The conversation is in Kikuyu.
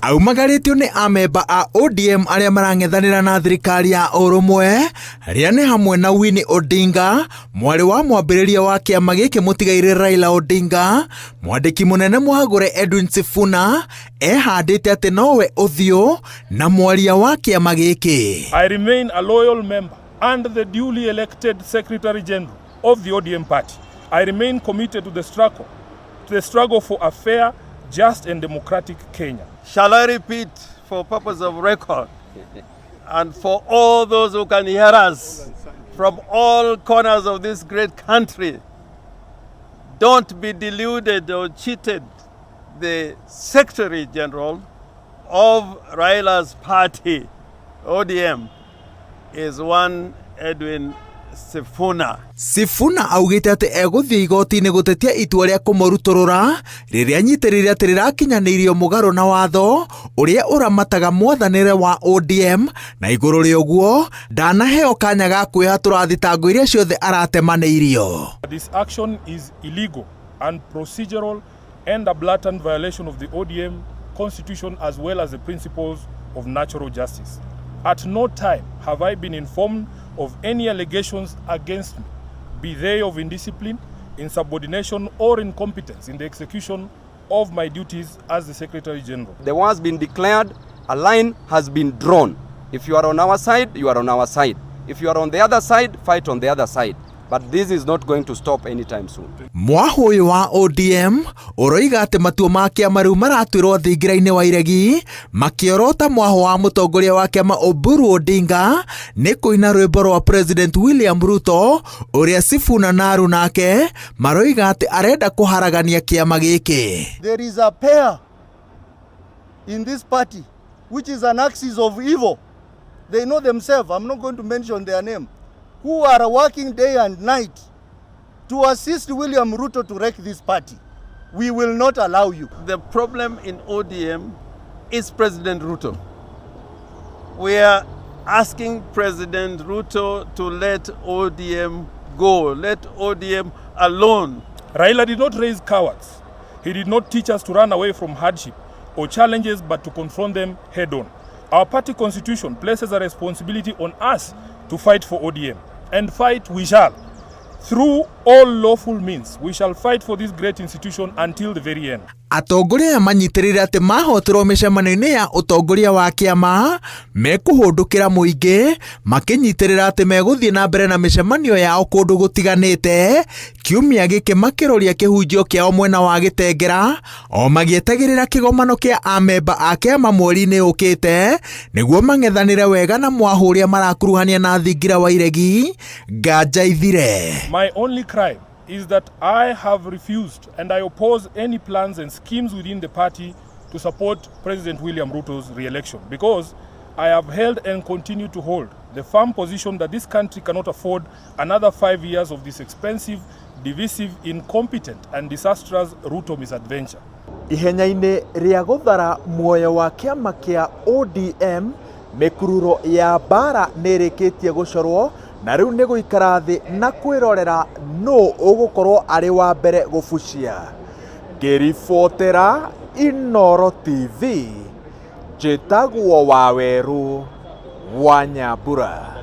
Aumagarĩtio nĩ amemba a ODM arĩa marang'ethanĩra na thirikari ya ũrũmwe, arĩa nĩ hamwe na Winnie Odinga, mwarĩ wa mwambĩrĩria wa kĩama gĩkĩ mũtigairĩ Raila Odinga, mwandĩki mũnene mũhagũre Edwin Sifuna ehandĩte atĩ nowe ũthiũ na mwaria wa kĩama gĩkĩ. I remain a loyal member and the duly elected Secretary General of the ODM party. I remain committed to the struggle for a fair, just and democratic Kenya. Shall I repeat for purpose of record and for all those who can hear us from all corners of this great country? Don't be deluded or cheated. The Secretary General of Raila's party, ODM, is one Edwin Sifuna. Sifuna augĩte atĩ egũthiĩ igoti-inĩ gũtetia itua rĩa kũmũrutũrũra rĩrĩa anyitĩrĩire atĩ rĩrakinyanĩirio mũgarũ na watho ũrĩa ũramataga mwathanĩre wa ODM, na igũrũ rĩa ũguo ndanaheo kanya ga kwĩhatũra thitango iria ciothe aratemanĩirio. This action is illegal and procedural and a blatant violation of the ODM constitution as well as the principles of natural justice. At no time have I been informed of any allegations against me, be they of indiscipline, insubordination, or incompetence in the execution of my duties as the Secretary General. The war has been declared, a line has been drawn. If you are on our side, you are on our side. If you are on the other side, fight on the other side. But this is not going to stop anytime soon. Mwahũ ũyũ wa ODM ũroiga atĩ matua ma kĩama rĩu maratuĩrwo thingira-inĩ wa iregi, makĩorota mwahũ wa mũtongoria wa kĩama Oburu Odinga nĩ kũina rwĩmbo rwa President William Ruto, ũrĩa Sifuna na aruna ake maroiga atĩ arenda kũharagania kĩama gĩkĩ. There is a pair in this party which is an axis of evil. They know themselves, I'm not going to mention their name, who are working day and night to assist William Ruto to wreck this party. We will not allow you. The problem in ODM is President Ruto. We are asking President Ruto to let ODM go, let ODM alone. Raila did not raise cowards. He did not teach us to run away from hardship or challenges, but to confront them head on. Our party constitution places a responsibility on us to fight for ODM. And fight we shall. Through all lawful means, we shall fight for this great institution until the very end. Atongoria aya manyitĩrĩire atĩ mahotirwo mĩcemanio-inĩ ya ũtongoria wa kĩama mekũhũndũkĩra mũingĩ, makĩnyitĩrĩra atĩ megũthiĩ na mbere na mĩcemanio yao kũndũ gũtiganĩte kiumia gĩkĩ, makĩroria kĩhunjio kĩao mwena wa Gĩtengera o magĩetagĩrĩra kĩgomano kĩa amemba a kĩama mweri-inĩ ũkĩte nĩguo mang'ethanĩre wega na mwahũ ũrĩa marakuruhania na thingira wa iregi nganja ithire. My only crime is that I have refused and I oppose any plans and schemes within the party to support President William Ruto's re-election, because I have held and continue to hold the firm position that this country cannot afford another 5 years of this expensive, divisive, incompetent and disastrous Ruto misadventure. Ihenya-inĩ rĩa gũthara muoyo wa kĩama kĩa ODM, mĩkururo ya mbara nĩ ĩrĩkĩtie gũcorwo na rĩu nĩ gũikara thĩ na kwĩrorera nũ ũgũkorwo arĩ wa mbere gũbucia. Ngĩribotera Inooro TV, njĩtagwo Wawerũ wa Nyambura.